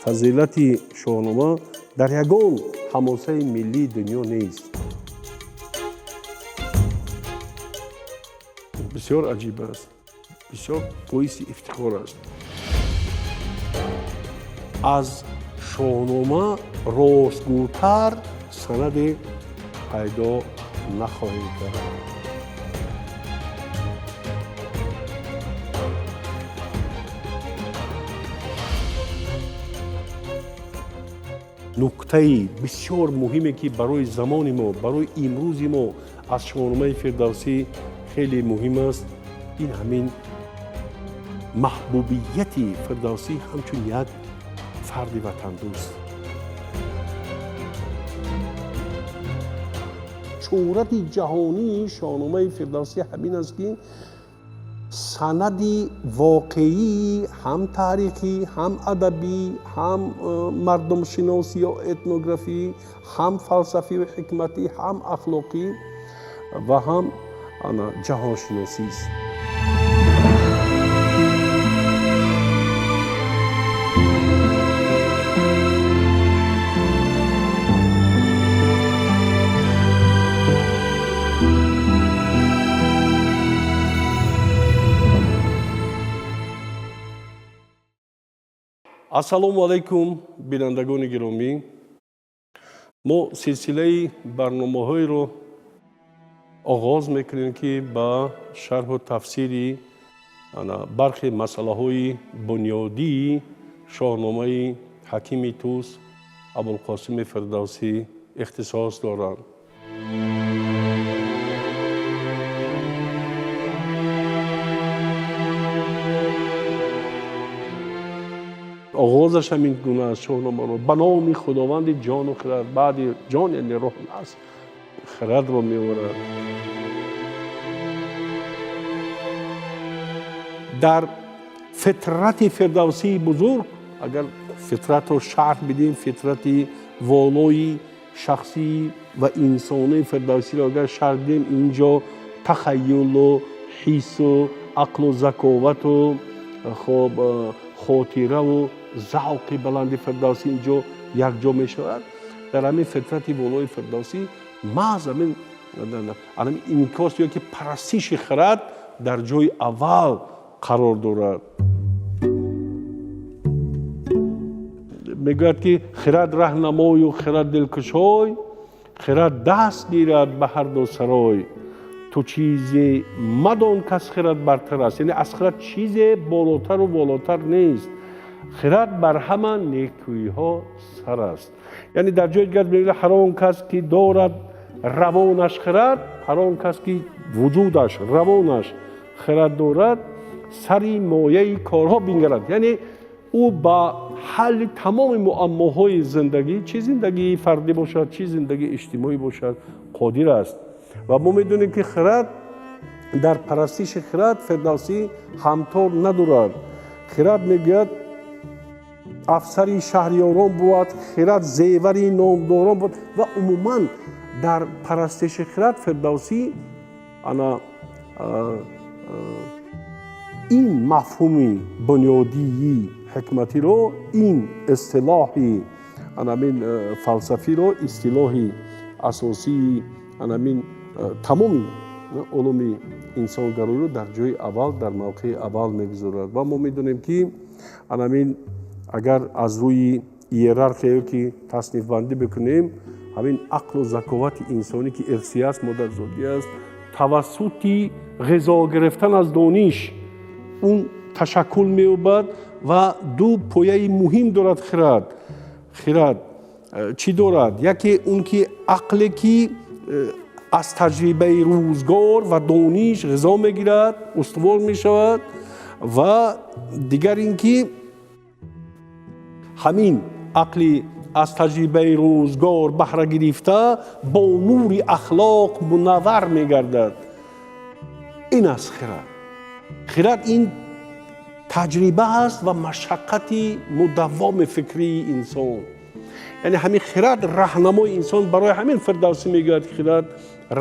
Фазилати Шоҳнома дар ягон ҳамосаи миллии дунё нест. Бисёр аҷиб аст, бисёр боиси ифтихор аст. Аз Шоҳнома ростгӯтар санаде пайдо нахоҳем кард. Нуктаи бисёр муҳиме, ки барои замони мо, барои имрӯзи мо аз Шоҳномаи Фирдавсӣ хеле муҳим аст, ин ҳамин маҳбубияти Фирдавсӣ ҳамчун як фарди ватандӯст. Шӯҳрати ҷаҳонии Шоҳномаи Фирдавсӣ ҳамин аст, ки санади воқеӣ, ҳам таърихӣ, ҳам адабӣ, ҳам мардумшиносӣ ё этнографӣ, ҳам фалсафию ҳикматӣ, ҳам ахлоқӣ ва ҳам ҷаҳоншиносист. Ассалому алайкум, бинандагони гиромӣ. Мо силсилаи барномаҳоеро оғоз мекунем, ки ба шарҳу тафсири бархе масъалаҳои бунёдии Шоҳномаи ҳакими Тӯс Абулқосими Фирдавсӣ ихтисос доранд. Оғозаш ҳамин гуна аст Шоҳномаро: ба номи Худованди ҷону хирад. Баъди ҷон, яъне рӯҳ аст, хирадро меорад. Дар фитрати Фирдавсии бузург, агар фитратро шарҳ бидиҳем, фитрати волои шахсӣ ва инсонии Фирдавсиро агар шарҳ бидиҳем, инҷо тахайюлу ҳиссу ақлу заковату хоб хотираву завқи баланди Фирдавсӣ инҷо якҷо мешавад. Дар ҳамин фитрати волои Фирдавсӣ маҳз ҳамин инъикос ё ки парастиши хирад дар ҷои аввал қарор дорад. Мегӯяд, ки хирад раҳнамою хирад дилкушой, хирад даст гирад ба ҳар ду сарой. Ту чизе мадон, кас хирад бартар аст. Яъне аз хирад чизе болотару волотар нест. Хирад бар ҳама некӯиҳо сар аст. Яъне дар ҷои дигар мегӯяд: ҳар он кас, ки дорад равонаш хирад, ҳар он кас, ки вуҷудаш, равонаш хирад дорад, сари мояи корҳо бингарад. Яъне ӯ ба ҳалли тамоми муаммоҳои зиндагӣ, чӣ зиндагии фардӣ бошад, чӣ зиндагии иҷтимоӣ бошад, қодир аст. Ва мо медонем, ки хирад, дар парастиши хирад Фирдавсӣ ҳамтор надорад. Хирад, мегӯяд, афсари шаҳриёрон бувад, хирад зевари номдорон буд. Ва умуман дар парастиши хирад Фирдавсӣ ана ин мафҳуми бунёдии ҳикматиро, ин истилоҳи анамин фалсафиро, истилоҳи асосии анамин тамоми улуми инсонгароиро дар ҷои аввал, дар мавқеи аввал мегузорад. Ва мо медонем, ки анамин агар аз рӯи иерархия ки таснифбандӣ бикунем, ҳамин ақлу заковати инсонӣ, ки ирсӣ аст, модарзодӣ аст, тавассути ғизо гирифтан аз дониш он ташаккул меёбад. Ва ду пояи муҳим дорад хирад. Хирад чӣ дорад? Яке он ки ақле, ки аз таҷрибаи рӯзгор ва дониш ғизо мегирад, устувор мешавад, ва дигар ин ки ҳамин ақли аз таҷрибаи рӯзгор баҳра гирифта бо нури ахлоқ мунаввар мегардад. Ин аст хирад. Хирад ин таҷриба аст ва машаққати мудаввоми фикрии инсон. Яъне ҳамин хирад раҳнамои инсон. Барои ҳамин Фирдавсӣ мегӯяд, хирад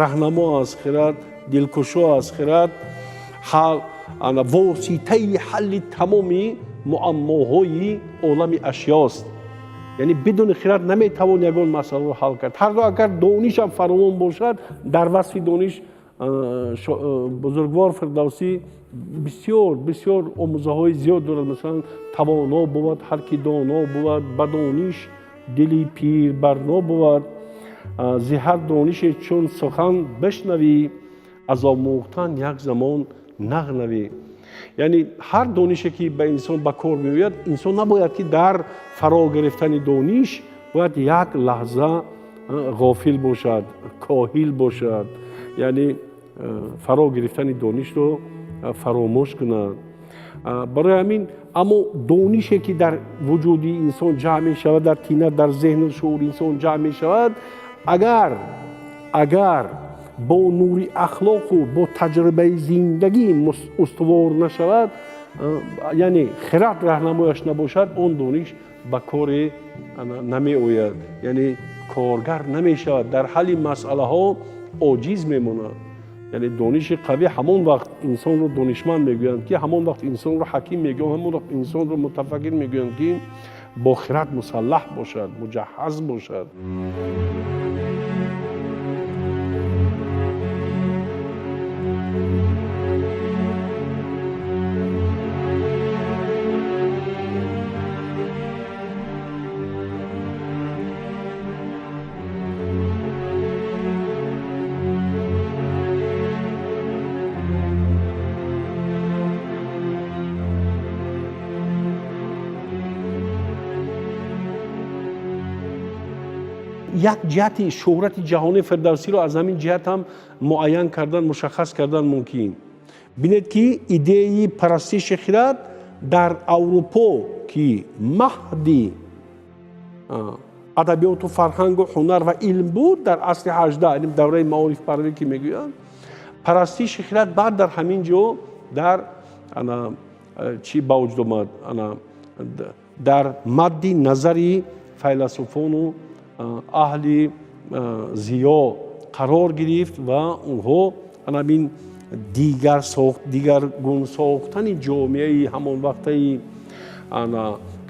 раҳнамо аст, хирад дилкушо аст, хирад воситаи ҳалли тамоми муаммоҳои олами ашёст. Яъне бидуни хирад наметавон ягон масъаларо ҳал кард. Ҳаргоҳ агар донишам фаровон бошад, дар васфи дониш бузургвор Фирдавсӣ бисёр бисёр омӯзаҳои зиёд дорад. Масалан, тавоно бувад ҳар ки доно бувад, ба дониш дили пир барно бувад, зи ҳар донише чун сухан бишнавӣ, аз омӯхтан як замон нағнавӣ. Яъне ҳар донише ки ба инсон ба кор меояд, инсон набояд ки дар фаро гирифтани дониш бояд як лаҳза ғофил бошад, коҳил бошад, яъне фаро гирифтани донишро фаромӯш кунад. Барои ҳамин, аммо донише ки дар вуҷуди инсон ҷамъ мешавад, дар тина, дар зеҳну шуури инсон ҷамъ мешавад, агар бо нури ахлоқу бо таҷрибаи зиндагӣ устувор нашавад, яъне хирад раҳнамояш набошад, он дониш ба коре намеояд, яъне коргар намешавад, дар ҳалли масъалаҳо оҷиз мемонад. Яъне дониши қавӣ ҳамон вақт инсонро донишманд мегӯянд, ки ҳамон вақт инсонро ҳаким мегӯянд, ҳамон вақт инсонро мутафаккир мегӯянд, ки бо хирад мусаллаҳ бошад, муҷаҳҳаз бошад. Як ҷиҳати шӯҳрати ҷаҳонии Фирдавсиро аз ҳамин ҷиҳат ҳам муайян кардан, мушаххас кардан мумкин. Бинед, ки идеяи парастиши хирад дар Аврупо, ки маҳди адабиёту фарҳангу ҳунар ва илм буд дар асри 18, яъне давраи маорифпарварӣ ки мегӯянд, парастиши хирад баъд дар ҳамин ҷо дар чӣ ба вуҷуд омад? Дар мадди назари файласуфону аҳли зиё қарор гирифт ва онҳо ҳамин дигаргун сохтани ҷомеаи ҳамон вақтаи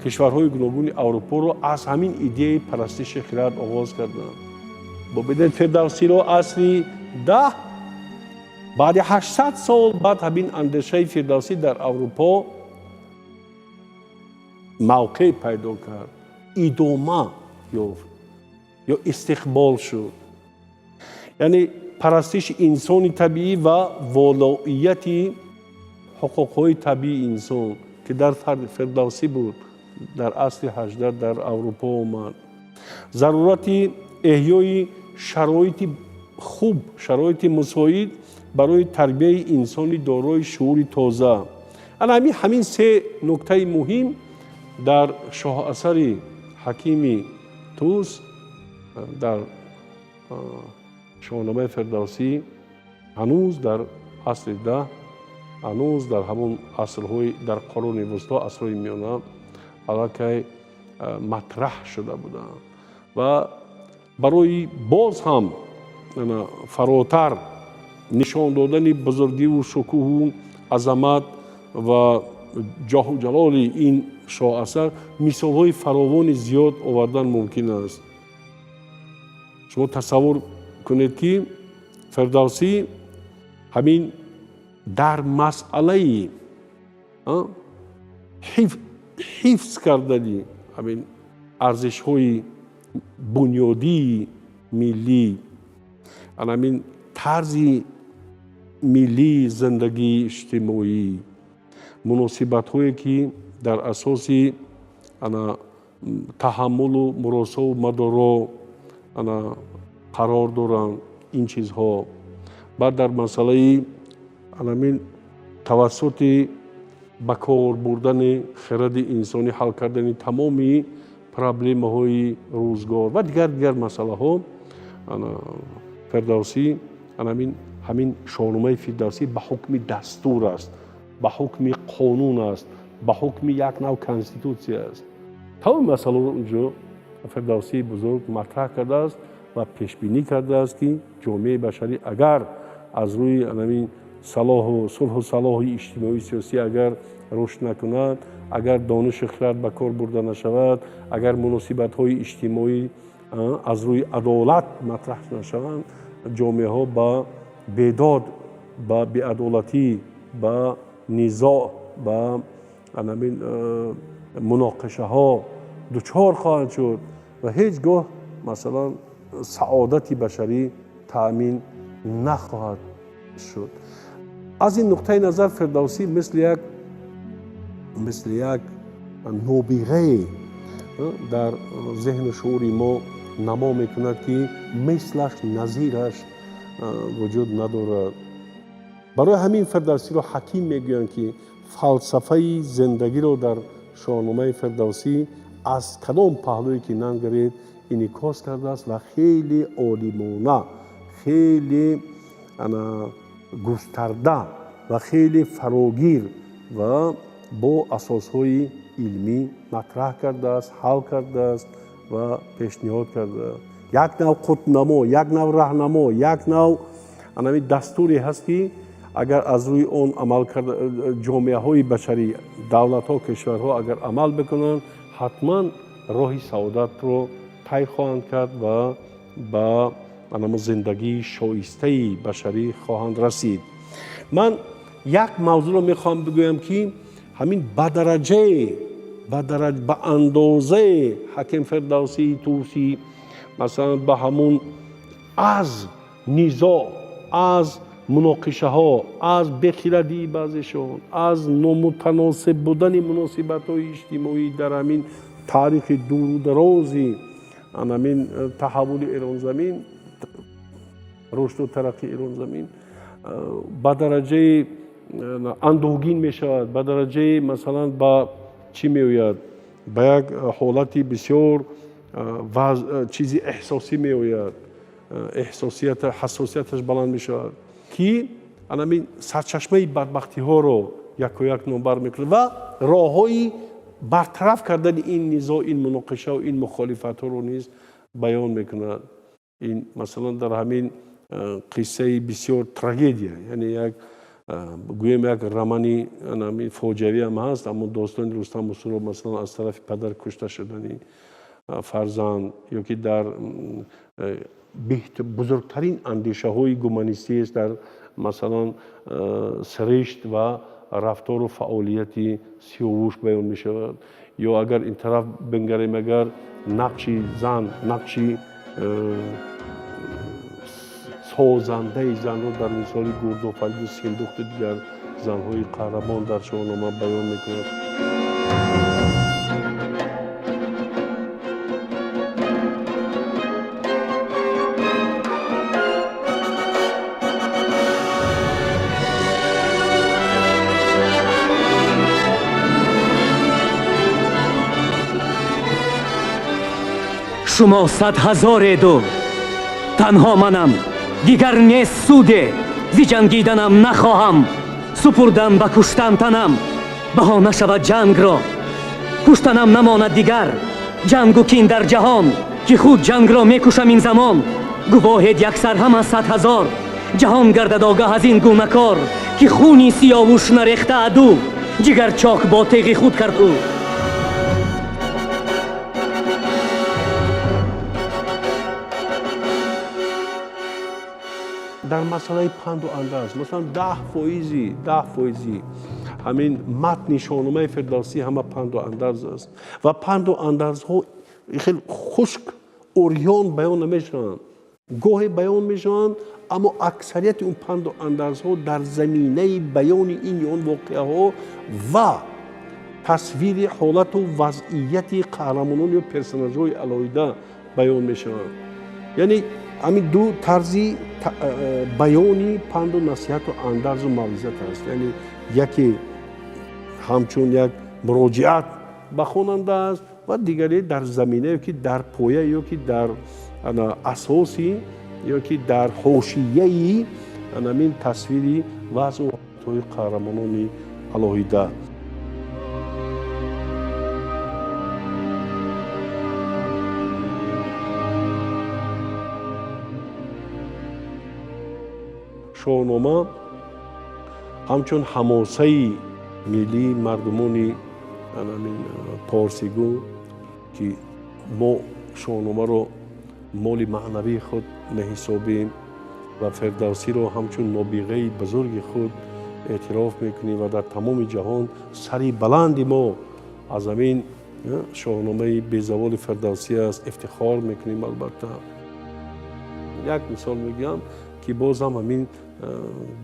кишварҳои гуногуни Аврупоро аз ҳамин идеяи парастиши хирад оғоз карданд. Бубинед, Фирдавсиро асри 10, баъди 800 сол баъд ҳамин андешаи Фирдавсӣ дар Аврупо мавқеъ пайдо кард, идома ёфт ё истиқбол шуд. Яъне парастиши инсони табиӣ ва волоияти ҳуқуқҳои табиии инсон, ки дар Фирдавсӣ буд, дар асри 18 дар Аврупо омад. Зарурати эҳёи шароити хуб, шароити мусоид барои тарбияи инсони дорои шуури тоза. Ана ҳамин се нуктаи муҳим дар шоҳасари ҳакими Тӯс, дар Шоҳномаи Фирдавсӣ ҳанӯз дар асри 10, ҳанӯз дар ҳамон асрҳои дар қуруни вусто, асрҳои миёна аллакай матраҳ шуда буданд ва барои боз ҳам фаротар нишон додани бузургиву шукӯҳу азамат ва ҷоҳу ҷалоли ин шоҳасар мисолҳои фаровони зиёд овардан мумкин аст. Шумо тасаввур кунед, ки Фирдавсӣ ҳамин дар масъалаи ҳифз кардани ҳамин арзишҳои бунёдии миллӣ, ҳамин тарзи миллии зиндагии иҷтимоӣ, муносибатҳое ки дар асоси таҳаммулу муросову мадоро қарор доранд, ин чизҳо, баъд дар масъалаи ҳамин тавассути ба кор бурдани хиради инсонӣ ҳал кардани тамоми проблемаҳои рӯзгор ва дигар дигар масъалаҳо, Фирдавсӣ ҳамин Шоҳномаи Фирдавсӣ ба ҳукми дастур аст, ба ҳукми қонун аст, ба ҳукми як нав конститутсия аст. Тамоми масъаларо унҷо Фирдавсии бузург матраҳ кардааст ва пешбинӣ кардааст, ки ҷомеаи башарӣ агар аз рӯи ҳамин салоҳу сулҳу салоҳи иҷтимоию сиёсӣ агар рушд накунад, агар донишу хирад ба кор бурда нашавад, агар муносибатҳои иҷтимоӣ аз рӯи адолат матраҳ нашаванд, ҷомеаҳо ба бедод, ба беадолатӣ, ба низоъ, ба анамин муноқишаҳо дучор хоҳанд шуд ва ҳеҷ гоҳ масалан саодати башарӣ таъмин нахоҳад шуд. Аз ин нуқтаи назар Фирдавсӣ мисли як нобиғае дар зеҳну шуури мо намо мекунад, ки мислаш, назираш вуҷуд надорад. Барои ҳамин Фирдавсиро ҳаким мегӯянд, ки фалсафаи зиндагиро дар Шоҳномаи Фирдавсӣ аз кадом паҳлӯе ки нангаред инъикос кардааст ва хеле олимона, хеле густарда ва хеле фарогир ва бо асосҳои илмӣ матраҳ кардааст, ҳал кардааст ва пешниҳод кардааст. Як нав қутбнамо, як нав раҳнамо, як нав анами дастуре ҳаст, ки агар аз рӯи он амал карда ҷомеаҳои башарӣ, давлатҳо, кишварҳо агар амал бикунанд, ҳатман роҳи саодатро тай хоҳанд кард ва ба анамо зиндагии шоистаи башарӣ хоҳанд расид. Ман як мавзӯъро мехоҳам бигӯям, ки ҳамин ба дараҷае, ба андозаи ҳаким Фирдавсии Тӯсӣ, масалан ба ҳамун аз низоъ, аз муноқишаҳо, аз бехирадии баъзешон, аз номутаносиб будани муносибатҳои иҷтимоӣ дар ҳамин таърихи дуру дарози ҳамин таҳаввули Эронзамин, рушду тараққии Эронзамин ба дараҷаи андӯҳгин мешавад, ба дараҷаи масалан ба чӣ меояд, ба як ҳолати бисёр чизи эҳсосӣ меояд, эҳсосият, ҳассосияташ баланд мешавад, ки анамин сарчашмаи бадбахтиҳоро яку як номбар мекунад ва роҳҳои бартараф кардани ин низоъ, ин муноқишаву ин мухолифатҳоро низ баён мекунад. Ин масалан дар ҳамин қиссаи бисёр трагедия, яъне як гӯем як романи ҳамин фоҷиавӣ ҳам ҳаст, аммо достони Рустам Суҳроб масалан аз тарафи падар кушта шудани фарзанд ё ки дар бузургтарин андешаҳои гуманистиест дар масалан сиришт ва рафтору фаъолияти Сиёвуш баён мешавад. Ё агар ин тараф бингарем, агар нақши зан, нақши созандаи занро дар мисоли Гурдофариду Синдухту дигар занҳои қаҳрамон дар Шоҳнома баён мекунад. Шумо 100 ҳазореду танҳо манам, дигар нест суде, зи ҷангиданам нахоҳам, супурдан ба куштан танам, баҳона шавад ҷангро, куштанам намонад дигар, ҷангу кин дар ҷаҳон, ки худ ҷангро мекушам ин замон, гувоҳед яксар ҳама 100 ҳазор, ҷаҳон гардад огаҳ аз ин гуна кор, ки хуни Сиёвуш нарехта аду, ҷигар чок бо теғи худ кард ӯ. Дар масъалаи панду андарз, масалан 10% ҳамин матни Шоҳномаи Фирдавсӣ ҳама панду андарз аст ва панду андарзҳо хеле хушк, урён баён намешаванд, гоҳе баён мешаванд, аммо аксарияти он панду андарзҳо дар заминаи баёни ин ё он воқеаҳо ва тасвири ҳолату вазъияти қаҳрамонон ё персонажҳои алоҳида баён мешаванд. Яъне ҳамин ду тарзи баёни панду насиҳату андарзу мавъизат аст. Яъне яке ҳамчун як муроҷиат ба хонанда аст ва дигаре дар замина ё ки дар поя ё ки дар асоси ё ки дар ҳошияи ҳамин тасвири вазъу ҳолатҳои қаҳрамонони алоҳида. Шоҳнома Ҳамчун ҳамосаи миллии мардумони порсигӯ, ки мо Шоҳномаро моли маънавии худ меҳисобем ва Фирдавсиро ҳамчун нобиғаи бузурги худ эътироф мекунем ва дар тамоми ҷаҳон сари баланди мо аз ҳамин Шоҳномаи безаволи Фирдавсӣ аст, ифтихор мекунем. Албатта, як мисол мегӯям, ки боз ҳам ҳамин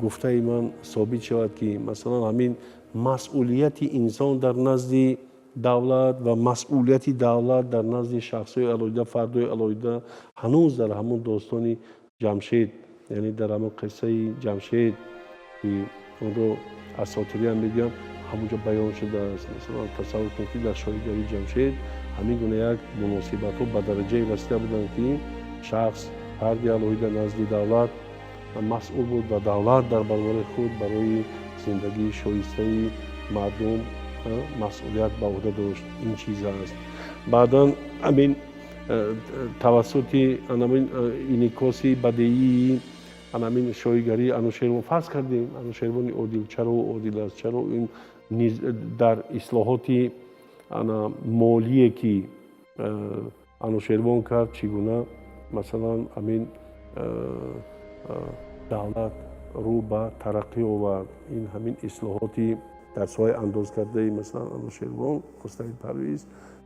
гуфтаи ман собит шавад, ки масалан ҳамин масъулияти инсон дар назди давлат ва масъулияти давлат дар назди шахсҳои алоҳида, фардҳои алоҳида ҳанӯз дар ҳамон достони Ҷамшед, яъне дар ҳамон қиссаи Ҷамшед, ки онро асотириам мегӯям, ҳамонҷо баён шудааст. Масалан, тасаввур кунед, ки дар шоҳигарии Ҷамшед ҳамин гуна як муносибатҳо ба дараҷае расида буданд, ки шахс, фарди алоҳида назди давлат масъул буд ва давлат дар баробари худ барои зиндагии шоистаи мардум масъулият ба уҳда дошт. Ин чиз аст. Баъдан ҳамин тавассути ҳамин инъикоси бадеии ҳамин шоҳигарии Анушервон, фарз кардем, Анушервони одил чаро одил аст, чаро ин дар ислоҳоти молие, ки Анушервон кард, чӣ гуна масалан ҳамин давлат рӯ ба тараққӣ овард. Ин ҳамин ислоҳоти дар соҳаи андозкардаи масалан Анушервон, Хусрави Парвиз,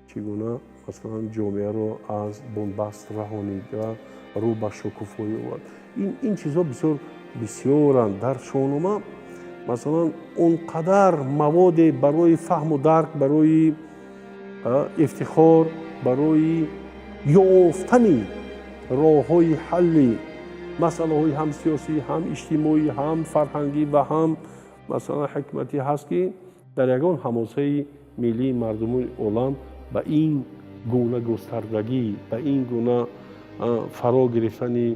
чӣ гуна масалан ҷомеаро аз бунбаст раҳонид ва рӯ ба шукуфоӣ овард. Ин чизҳо бисёр бисёранд дар Шоҳнома. Масалан, он қадар маводе барои фаҳму дарк, барои ифтихор, барои ёфтани роҳҳои ҳалли масъалаҳои ҳам сиёсӣ, ҳам иҷтимоӣ, ҳам фарҳангӣ ва ҳам масалан ҳикматӣ ҳаст, ки дар ягон ҳамосаи миллии мардумони олам ба ин гуна густардагӣ, ба ин гуна фаро гирифтани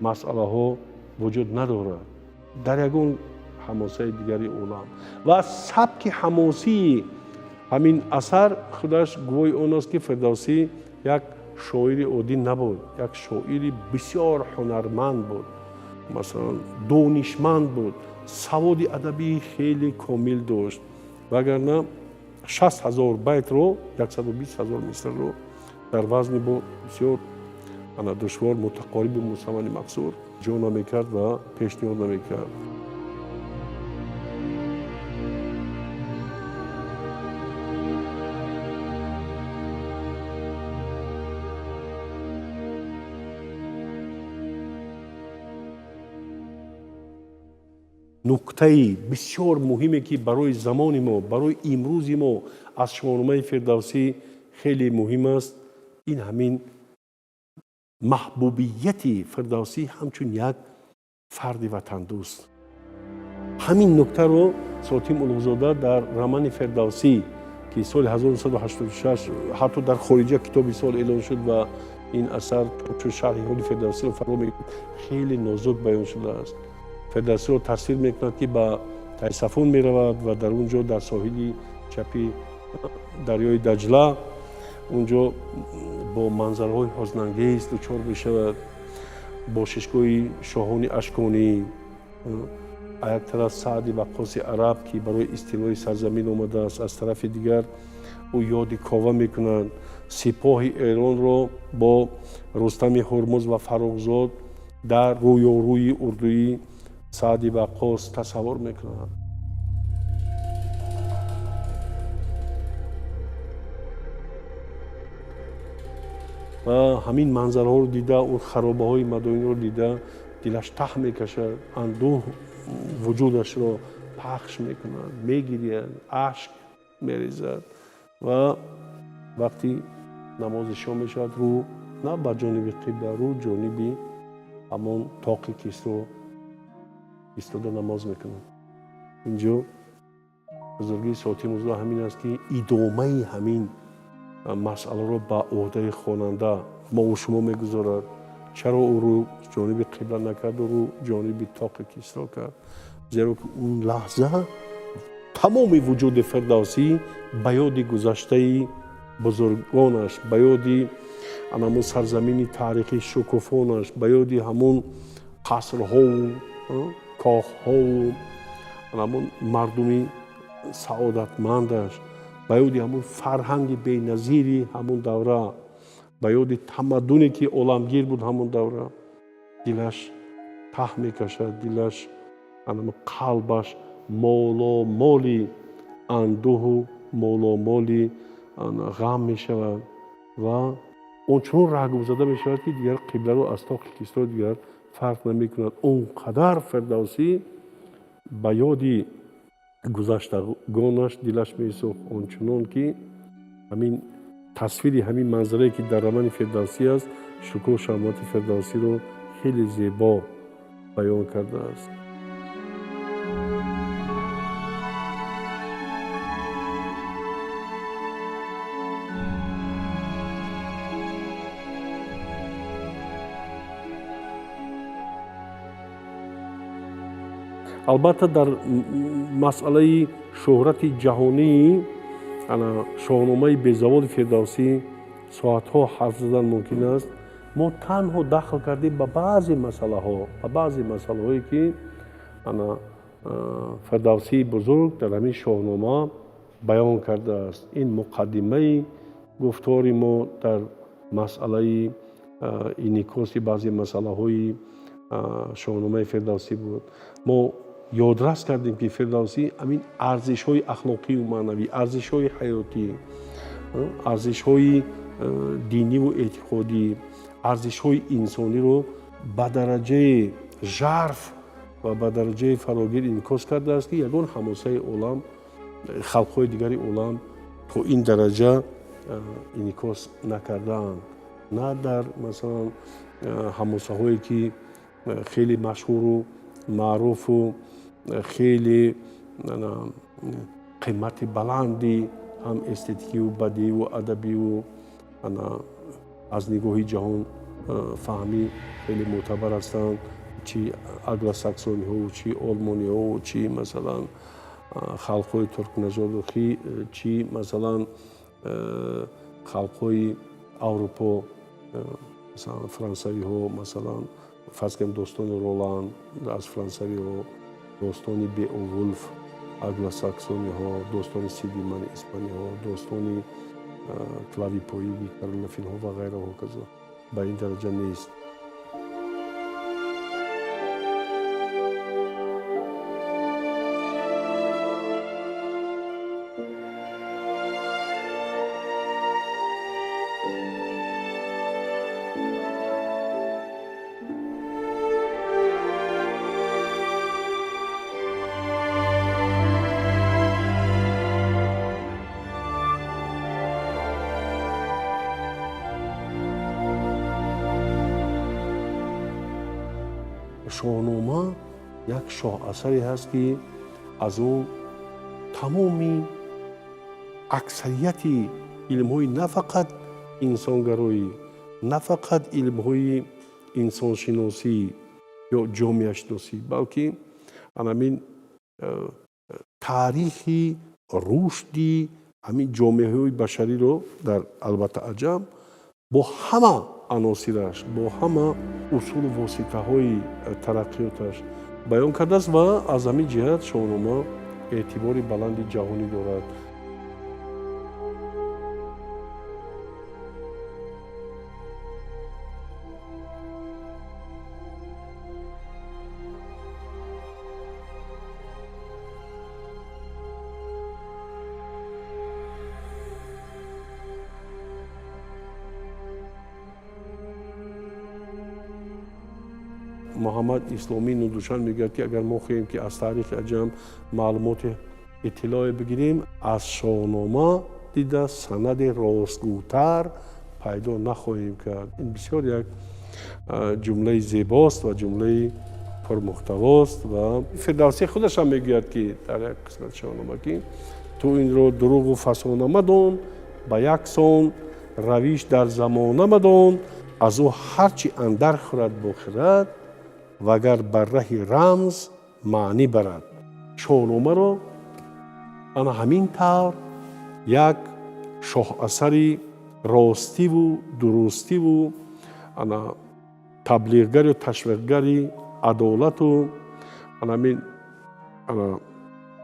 масъалаҳо вуҷуд надорад дар ягон ҳамосаи дигари олам. Ва сабки ҳамосии ҳамин асар худаш гувоҳи он аст, ки Фирдавсӣ як шоири оддӣ набуд, як шоири бисёр ҳунарманд буд, масалан донишманд буд, саводи адабии хеле комил дошт. Вагарна 60 000 байтро, 120 000 мисрро дар вазни бо бисёр душвор, мутақориби мусаммани мақсур ҷо намекард ва пешниҳод намекард. Нуктаи бисёр муҳиме, ки барои замони мо, барои имрӯзи мо аз Шоҳномаи Фирдавсӣ хеле муҳим аст, ин ҳамин маҳбубияти Фирдавсӣ ҳамчун як фарди ватандӯст. Ҳамин нуктаро Сотим Улуғзода дар романи Фирдавсӣ, ки соли 1986 ҳатто дар хориҷа китоби сол эълон шуд ва ин асар чун шарҳи ҳоли Фирдавсиро фаро мегирад, хеле нозук баён шудааст. Фирдавсиро тасвир мекунад, ки ба Тайсафун меравад ва дар он ҷо, дар соҳили чапи дарёи Даҷла, он ҷо бо манзараҳои ҳузнангез дучор мешавад. Бошишгоҳи шоҳони ашконӣ, як тараф Саъди Ваққоси араб, ки барои истилои сарзамин омадааст, аз тарафи дигар ӯ ёди Кова мекунад. Сипоҳи Эронро бо Рустами Ҳурмуз ва Фаррухзод дар рӯёрӯи урдуи Саъди Ваққос тасаввур мекунад. Ва ҳамин манзараҳоро дида, он харобаҳои мадоинро дида, дилаш таҳ мекашад, андӯҳ вуҷудашро пахш мекунад, мегирияд, ашк мерезад ва вақти намози шом мешавад, рӯ на ба ҷониби қибла, рӯ ҷониби ҳамон тоқи Кисро истода намоз мекунад. Инҷо бузургии Сотим Улуғзода ҳамин аст, ки идомаи ҳамин масъаларо ба уҳдаи хонанда, мову шумо мегузорад. Чаро ӯ рӯ ҷониби қибла накард, рӯ ҷониби тоқи Кисро кард? Зеро ки он лаҳза тамоми вуҷуди Фирдавсӣ ба ёди гузаштаи бузургонаш, ба ёди ҳамон сарзамини таърихии шукуфонаш, ба ёди ҳамон қасрҳову кохҳову ҳамон мардуми саодатмандаш, ба ёди ҳамон фарҳанги беназири ҳамон давра, ба ёди тамаддуне ки оламгир буд ҳамон давра, дилаш таҳ мекашад, дилаш қалбаш моломоли андӯҳу моломоли ғам мешавад ва ончунон раҳгумзада мешавад, ки дигар қибларо аз тоқи Кисро дигар фарқ намекунад. Он қадар Фирдавсӣ ба ёди гузаштагонаш дилаш месӯхт, ончунон ки ҳамин тасвири ҳамин манзарае ки дар романи Фирдавсӣ аст, шукӯҳ шаҳомати Фирдавсиро хеле зебо баён кардааст. Албатта, дар масъалаи шӯҳрати ҷаҳонии Шоҳномаи безаволи Фирдавсӣ соатҳо ҳарф задан мумкин аст. Мо танҳо дахл кардем ба баъзе масъалаҳо, ба баъзе масъалаҳое ки Фирдавсии бузург дар ҳамин Шоҳнома баён кардааст. Ин муқаддимаи гуфтори мо дар масъалаи инъикоси баъзе масъалаҳои Шоҳномаи Фирдавсӣ буд. Мо ёдрас кардем, ки Фирдавсӣ ҳамин арзишҳои ахлоқию маънавӣ, арзишҳои ҳаётӣ, арзишҳои диниву эътиқодӣ, арзишҳои инсониро ба дараҷаи жарф ва ба дараҷаи фарогир инъикос кардааст, ки ягон ҳамосаи олам, халқҳои дигари олам то ин дараҷа инъикос накардаанд. На дар масалан ҳамосаҳое ки хеле машҳуру маъруфу хеле қимати баланди ҳам эстетикиву бадииву адабиву аз нигоҳи ҷаҳон фаҳмӣ хеле мӯътабар ҳастанд, чи англосаксониҳову чи олмониҳову чи масалан халқҳои туркнажоду чи масалан халқҳои Аврупо, масалан франсавиҳо, масалан фарз кунем достони Роланд аз франсавиҳо, достони Беовулф англосаксониҳо, достони Сидимани испаниҳо, достони Клавипоиди каролафинҳо ва ғайра ҳоказо ба ин дараҷа нест. Шоҳнома як шоҳасаре ҳаст, ки аз он тамоми аксарияти илмҳои на фақат инсонгароӣ, на фақат илмҳои инсоншиносӣ ё ҷомеашиносӣ, балки анамин таърихи рушди ҳамин ҷомеаҳои башариро дар албатта аҷам бо ҳама аносираш, бо ҳама усулу воситаҳои тараққиёташ баён кардааст ва аз ҳамин ҷиҳат Шоҳнома эътибори баланди ҷаҳонӣ дорад. Муҳаммад Исломӣ Нудушан мегӯяд, ки агар мо хоҳем, ки аз таърихи аҷам маълумоти иттилоъе бигирем, аз Шоҳнома дида санади ростгӯтар пайдо нахоҳем кард. Ин бисёр як ҷумлаи зебост ва ҷумлаи пурмуҳтавост ва Фирдавсӣ худашам мегӯяд, ки дар як қисмати Шоҳнома, ки ту инро дурӯғу фасона мадон, ба як сон равиш дар замона мадон, аз ӯ ҳарчи андар хӯрад бохирад, вагар бар раҳи рамз маънӣ барад. Шоҳномаро ана ҳамин тавр як шоҳасари ростиву дурустиву ана таблиғгарю ташвиқгари адолату ана ҳамин ана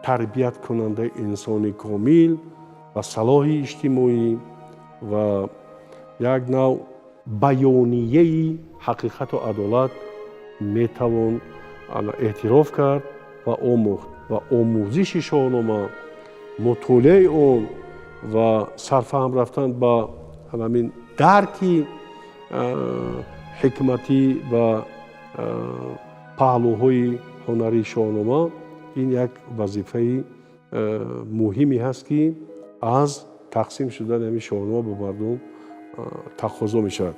Тарбияткунандаи инсони комил ва салоҳи иҷтимоӣ ва як нав баёнияи ҳақиқату адолат метавон эътироф кард ва омӯхт. Ва омӯзиши Шоҳнома, мутолиаи он ва сарфаҳм рафтан ба ҳамин дарки ҳикматӣ ва паҳлӯҳои ҳунарии Шоҳнома ин як вазифаи муҳиме ҳаст, ки аз тақсим шудани ҳамин Шоҳнома ба мардум тақозо мешавад.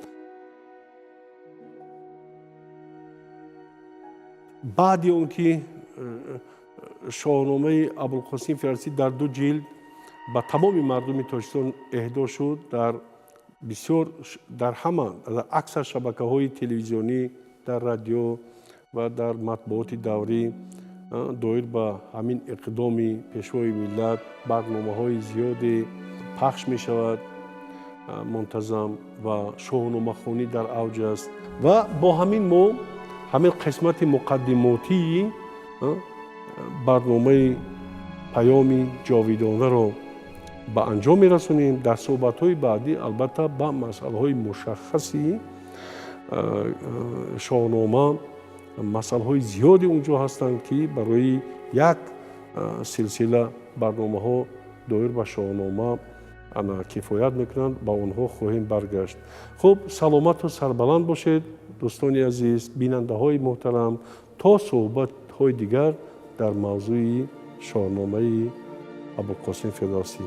Баъди он ки Шоҳномаи Абулқосим Фирдавсӣ дар 2 ҷилд ба тамоми мардуми Тоҷикистон эҳдо шуд, дар бисёр, дар ҳама, дар аксар шабакаҳои телевизионӣ, дар радио ва дар матбуоти даврӣ доир ба ҳамин иқдоми Пешвои миллат барномаҳои зиёде пахш мешавад мунтазам ва шоҳномахонӣ дар авҷ аст. Ва бо ҳамин мо ҳамин қисмати муқаддимотии барномаи Паёми ҷовидонаро ба анҷом мерасонем. Дар суҳбатҳои баъдӣ албатта ба масъалаҳои мушаххаси Шоҳнома, масъалаҳои зиёде унҷо ҳастанд, ки барои як силсила барномаҳо доир ба Шоҳнома кифоят мекунанд, ба онҳо хоҳем баргашт. Хуб, саломату сарбаланд бошед, дӯстони азиз, бинандаҳои муҳтарам, то суҳбатҳои дигар дар мавзӯи Шоҳномаи Абулқосим Фирдавсӣ.